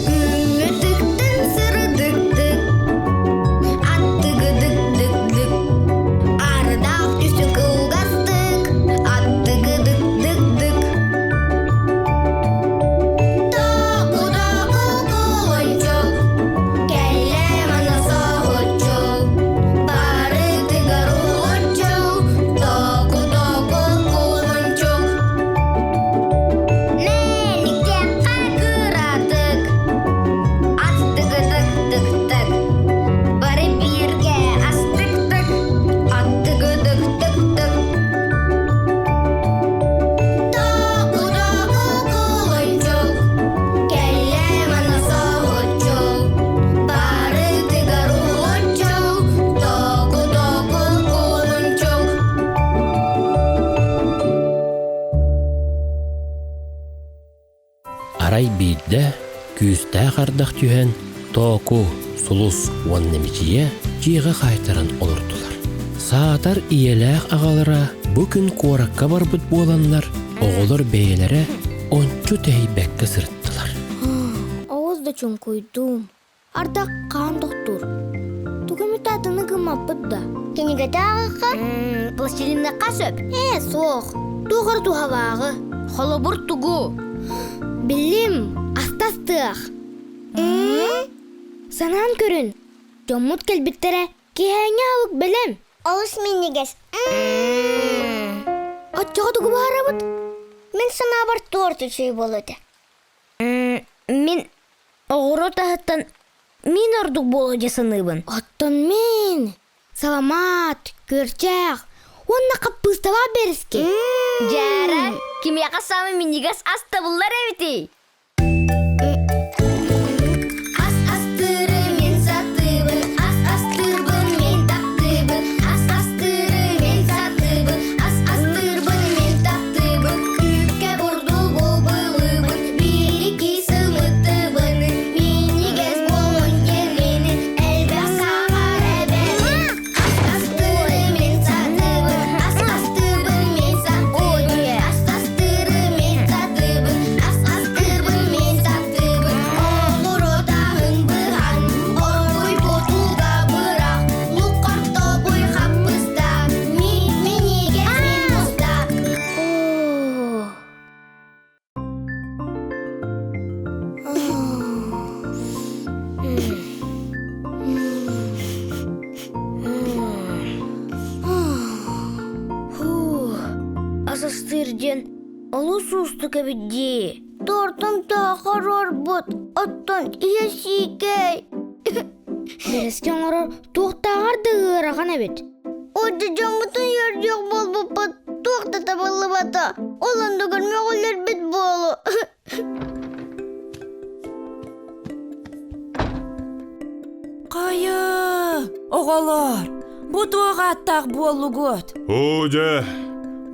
Күҥҥэ тыктын сырдыктык, аттыгыдык-дык-дык, ардаах түсү кылгастык, аттыгыдык-дык-дык. Току-току кулунчук, кэллэ мана соһуччу, барытыгар уһулуччу, току-току кулунчук. Мэниккэххэ кыратык, аттыгыдык-дык-дык, бары бииргэ астык-тык, аттыгыдык-дык-дык. Току-току кулунчук, кэллэ мана соһуччу, барытыгар уһулуччу, току-току кулунчук. Арай биирдэ күүстээх ардах түһэн, Тооку, Сулус уонна Мичийэ дьиэҕэ хаайтаран олордулар. Саатар ийэлээх аҕалара бу күн куоракка барбыт буоланнар, оҕолор бэйэлэрэ ончу тэһийбэккэ сырыттылар. Оҕус да чуҥкуйдуум. Ардах хаан тохтуур. Тугу эмит атыны гыммаппыт да. Кинигэтэ ааҕыахха? Пластилинныахха сөп. Ээ, суох. Туох эрэ туһалааҕы. Холобур тугу? Билим, астастыах. Санаан көрүн, дьоммут кэлбиттэрэ киэһээҥҥи аһылык бэлэм. Олус минньигэс. Оччоҕо тугу баҕарабыт? Мин санаабар торт үчүгэй буолуо этэ. Мин оҕуруот аһыттан мин ордук буолуо дии саныыбын. Оттон мин саламаат, күөрчээх уонна хаппыысталаах бэриски. Дьээра, кимиэхэ саамай минньигэс ас табыллар эбитий? Ас астыыры мин сатыыбын, ас астыырбын мин таптыыбын, ас астыыры мин сатыыбын, ас астыырбын мин таптыыбын, Үүккэ бурдугу былыбын, биирики сымыттыбын, минньигэс буолун диэммин, элбэх саахар эбэбин. Ас астыыры мин сатыыбын, ас астыырбын мин сатыыбын, ас астыыры мин сатыыбын, ас астыырбын мин сатыыбын. Оҕуруот аһын быһан, оргуй ботуга бырах, лук хортобуй хаппыста, мин минньигэс мин буста. Асастыыр диэн олус уустук эбит дии. Тортум таахар орбут, оттон ийэ сиикэй. Бэрэски оҥорор туохтааҕар да ыарахан эбит. Одьо дьоммутун үөрдүөх буолбуппут туох да табыллыбата. Ол оннугар мөҕүллэрбит буолу. Хайа, оҕолор, бу туох ааттаах буоллугут? Оо дьэ,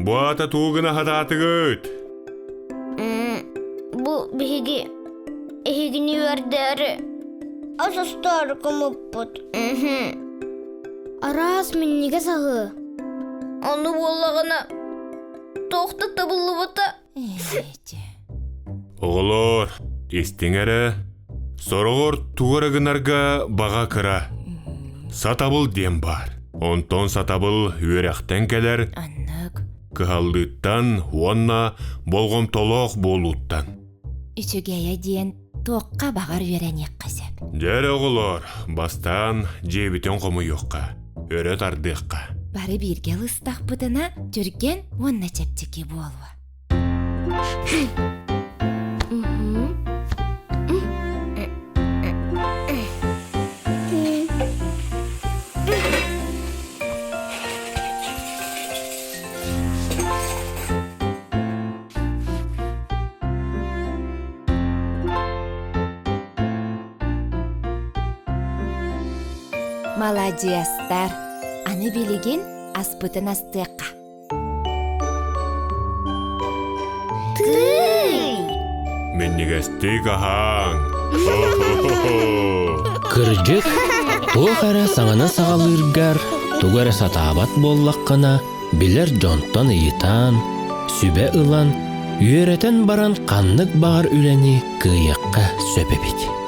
бу аата тугу гына хатаатыгыт? Бу биһиги эһигини үөрдээри асастаары кымыппыт. Араас минньигэс аһы. Ону буоллаҕына туох да табыллыбата. Оҕолоор, истиҥ эрэ, сороҕор тугу эрэ гынарга баҕа кыра. Сатабыл диэн баар. Онтон сатабыл үөрэхтэн кэлэр, Аннык. кыһаллыыттан уонна болҕомтолоох буолууттан. Үчүгэйэ диэн туохха баҕар үөрэниэххэ сөп. Дьэ эрэ оҕолоор, бастаан дьиэбитин хомуйуохха, өрө тардыахха. Бары бииргэ ылыстахпытына түргэн уонна чэпчэки буолуо. Маладьыастар! Аны билигин аспытын астыахха. Тыый! Минньигэстик аһааҥ! Кырдьык, туох эрэ саҥаны саҕалыыргар, тугу эрэ сатаабат буоллаххына, билэр дьонтон ыйытан, сүбэ ылан, Үөрэтэн баран ханнык баҕар үлэни кыайыахха сөп эбит.